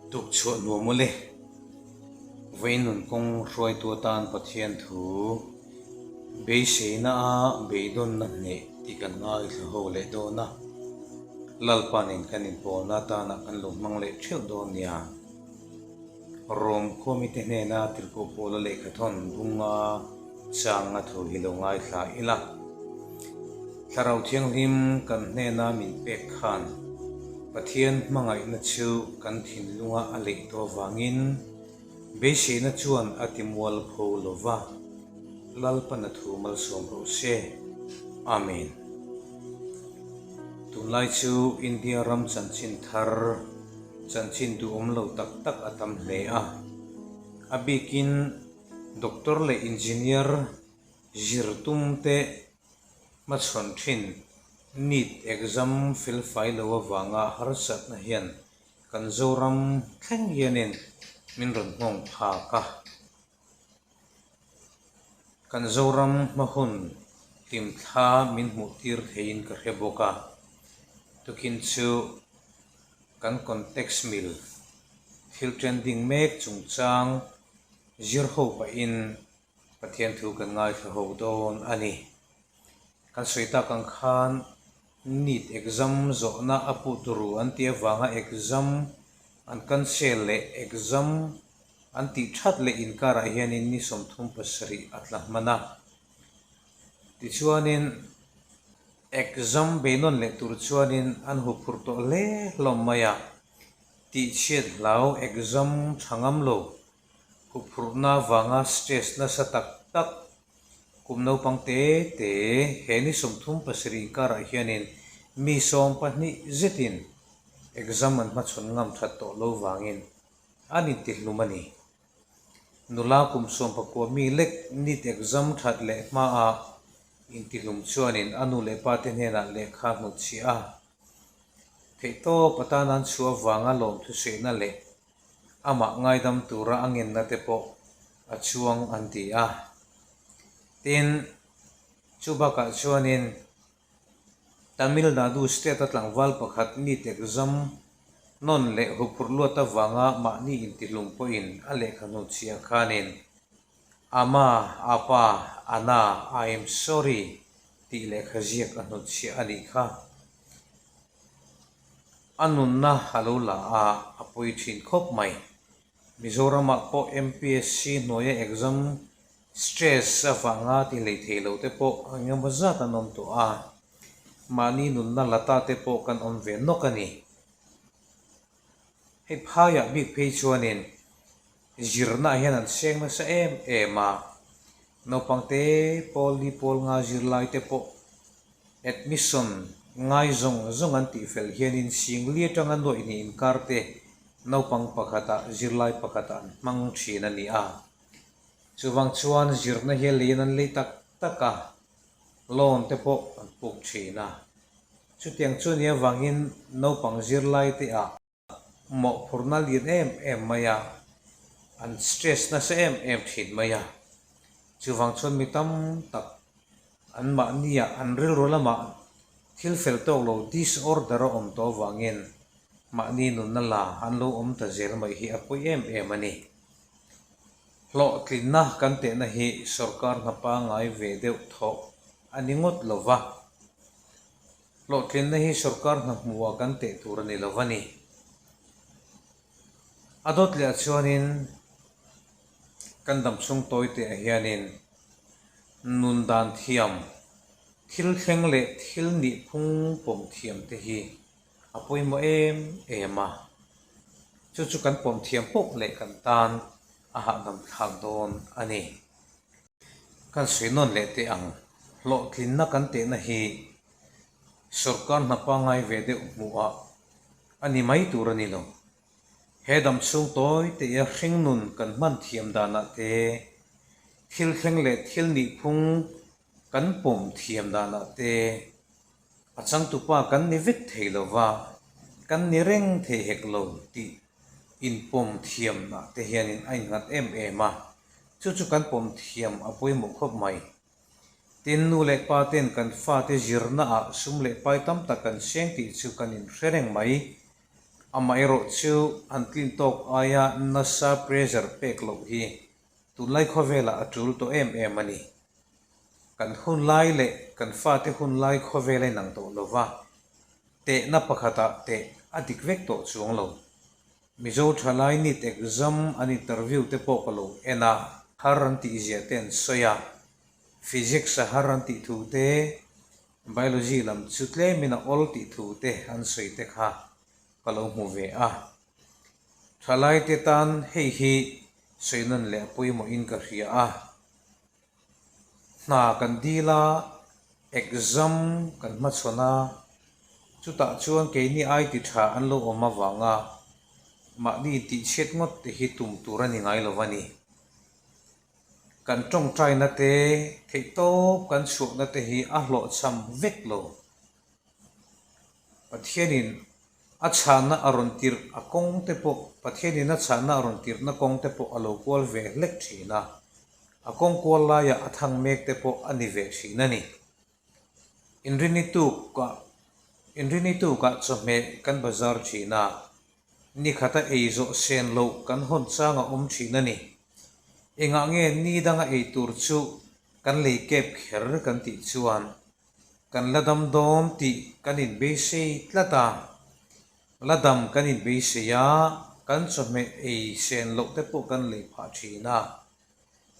Tukchhuah nuam ule. Vawiin nun kawng hruaitu atan Pathian thu beiseina a beidawnna hneh tih kan ngaithla ho leh dawn a. Lalpanin kan inpawlna atana kan lo hmang leh theuh dawn nia. Rom khuamite hnena tirhkoh Paula lehkhathawn bunga changa thu hi lo ngaithla ila. Thlarau Thianghlim kan hnena min pek khan Pathian hmangaihna chu kan thinlunga a leih tawh avangin beiseina chuan a ti mual pho lo va, Lalpana thu malsawm rawh se. Amen. Tunlai chu India ram chanchin thar Chanchin duhawm lo tak tak a tam hle a. A bikin doctor leh engineer zir tum te hmachhawn thin NEET exam felfai lo avanga harsatna hian kan Zoram thleng hianin min rawn nghawng phak a. Kan Zoram hma hun hlimthla min hmuh tir theiin ka hre bawk a, tukin chu kan context mil thil trending mek chungchang zir ho pahin Pathian thu kan ngaithla ho dawn a ni. Kan sawi tak ang khan NEET exam zawhna a put ru an tih avanga exam an cancel leh exam An tih that leh inkarah hianin ni 37 a tla hman a. Tichuanin exam beinawn leh tur chuanin an huphurh tawh hle hlawm mai a. Tihchhiat hlau exam tha ngam lo, huphurhna vanga stress nasa tak tak kum naupang te te he ni 37 inkarah hianin mi 12 zetin exam an hmachhawn ngam that tawh lo vangin An intihlum a ni. Nula kum 19 mi lek NEET exam that leh hmaah intihlum chuanin a nu leh pa te hnenah lehkha hnutchhiah a. Theihtawp atan an chhuah avanga lawmthusaihna leh amah ngaidam tura a ngenna te pawh a chuang an ti a. Tin, chu bakah chuanin Tamil Nadu state-a tlangval pakhat NEET exam nawn leh huphurh luat avanga mahni intihlum pawhin a lehkha hnuchhiah khanin Amma, Appa, Anna, I am sorry tih lehkha ziak a hnuchhiah a nih kha. A nunna a lo la a, a pawi thin khawp mai. Mizoramah pawh MPSC hnuaia exam Stress avanga ti hlei thei lo te pawh eng emaw zat an awm tawh a, mahni nunna la ta te pawh kan awm ve nawk a ni. Hei phaiah bik phei chuanin zirnaah hian an seng nasa em em a, naupang te pawl li pawl nga zirlai te pawh admission ngai zawng zawng an tih fel hianin singli atanga nuaih hnih inkar te naupang pakhatah zirlai pakhatah an hmang thin a ni a. Chuvang chuan zirna hi a leiin an lei tak tak a, loan te pawh an puk thin a. Chutiang chu nia vangin naupang zirlai te ah mawhphurhna lian em em mai a, an stress nasa em em thin mai a. Chuvang chuan mi tam tak an mahnia an rilru lamah thil fel tawk lo disorder a awm tawh avangin mahni nunna la an lo awm ta zel mai hi a pawi em em a ni. Hlawhtlinna kan tehna hi sorkar hna pangngai ve deuh thawh a ni ngawt lo va. Hlawhtlinna hi sorkar hna hmuhah kan teh tur a ni lo va ni. A dawt leh ah chuanin kan damchhung tawi teh ah hianin nun dan thiam, thil thleng leh thil nih phung pawm thiam te hi A pawimawh em em a, chu chu kan pawm thiam pawh leh kan tan a hahdam thlak dawn a ni. Kan sawi nawn leh teh ang, hlawhtlinna kan tehna hi sorkar hna pangngai ve deuh hmuhah a ni mai tur a ni lo. He dam chhung tawi teia hringnun kan hman thiam danah te, thil thleng leh thil nihphung kan pawm thiam danah te, A changtupa kan ni vek thei lo va, kan ni reng thei hek lo tih inpawm thiamna te hianin a innghat em em a, chu chu kan pawm thiam a pawimawh khawp mai. Tin, nu leh pa ten kan fate zirnaah sum leh pai tam tak kan seng tih chu kan inhre reng mai. Amaherawhchu an tlin tawk aia nasa pressure pek loh hi tunlai khawvelah a tul tawh em em a ni. Kan hunlai leh kan fate hunlai khawvel a inang tawh lova, tehna pakhatah teh a dik vek tawh chuang lo. Mizo thalai NEET exam an interview te pawh ka lo en a, har an tih zia te an sawi a, Physics a har an tih thu te, Biology lam chu tlemin a awl tih thu te an sawi te kha ka lo hmu ve a. Thalai te tan hei hi sawi nawn leh a pawimawhin ka hria a. Hna kan dil a, exam kan hmachhawn a, chutah chuan keini ai ti tha an lo awm avanga mahni intihchhiat ngawt te hi tum tur a ni ngai lo a ni. Kan tawngtaina te, theihtawp kan chhuahna te hi a hlawhchham vek lo. Pathianin a chhanna a rawn tirh a kawng te pawh Pathianin a chhanna a rawn tirhna kawng te pawh a lo kual ve hlek thin a, a kawng kual laiah a thang mek te pawh a ni ve thin a ni. Inrini tukah Inrini tukah chawhmeh kan bazar thin a, nikhata ei zawh sen loh kan hawn chang a awm thin a ni. Engah nge ni danga ei tur chu kan lei kep kher kan tih chuan Kan la dam dawn tih kan inbeisei tlat a, la dam kan inbeisei a, kan chawhmeh ei sen loh te pawh kan lei phah thin a.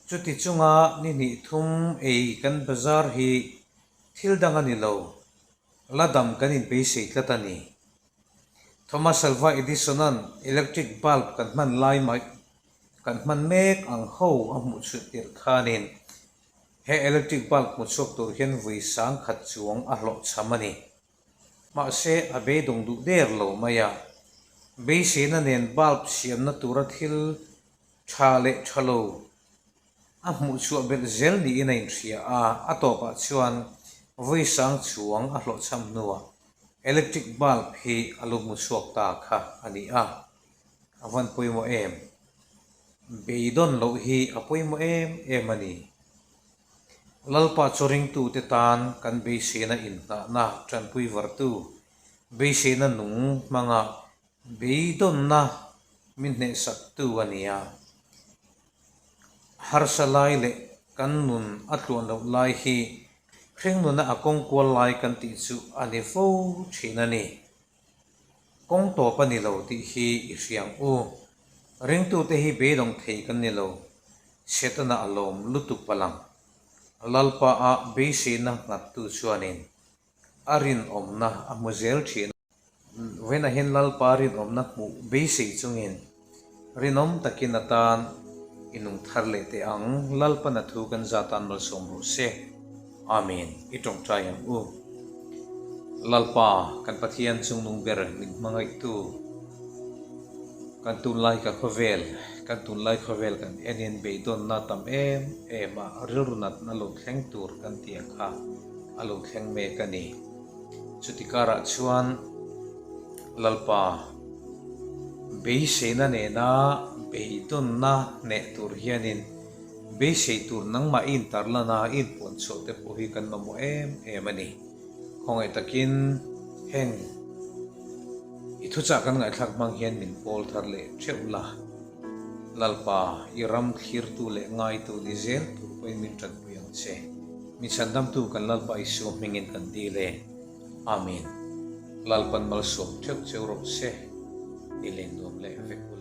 Chuti chunga ni hnih thum ei kan bazar hi thil dang a ni lo, la dam kan inbeisei tlat a ni. Thomas Alva Edison-a'n electric bulb kan hman lai mai kan hman mek ang ho a hmuh chhuah tirh khanin He electric bulb hmu chhuak tur hian vui sang khat chuang a hlawhchham a ni. Mahse, a beidawng duh der lo mai a. Beiseina nen bulb siamna tura thil tha leh tha lo a hmuh chhuah belh zel niin a inhria a, a tawpah chuan vui sang chuang a hlawhchham hnuah electric bulb hi a lo hmu chhuak ta kha a ni a. A van pawimawh em? Beidawn loh hi a pawimawh em em a ni. Lalpa chu ringtute tan kan beiseina inhnahna tanpui vartu, beiseina nung hmanga beidawnna min hnehsaktu a ni a. Harsa lai leh kan nun a tluan loh lai hi hringnuna a kawng kual lai kan tih chu a ni fo thin a ni. Kawng tawp a ni lo tih hi i hria ang u. Ringtute hi beidawng thei kan ni lo. Setana a lawm lutuk palh ang. Lalpa a beiseina nghattu chuanin a rinawmna a hmu zel thin a. Vawiinah hian Lalpa rinawmna hmuh beisei chungin rinawm takin a tan i nung thar leh teh ang. Lalpan a thu kan za tan malsawm rawh se. Amen. I tawngtai ang u. Lalpa, kan Pathian chungnung ber min hmangaihtu, kan tunlai ka khawvel, kan tunlai khawvel kan enin beidawnna tam em em a, rilru natna lo thleng tur kan tih ang kha a lo thleng mek a ni. Chuti karah chuan Lalpa, beiseina nena beidawnna hneh tur hianin Beisei tur nangmah i intarlan a, i inpuan chhuah te pawh hi kan mamawh em em a ni. Khawngaih takin heng i thuchah kan ngaihthlak hmang hian min pawl thar leh theuh la. Lalpa, i ram thlirtu leh ngaitu ni zel tur pawhin min tanpui ang che. Min chhandamtu kan Lalpa Isua hmingin kan dil e. Amen. Lalpan malsawm theuh cheu rawh se. Ni leng nuam leh vek ula.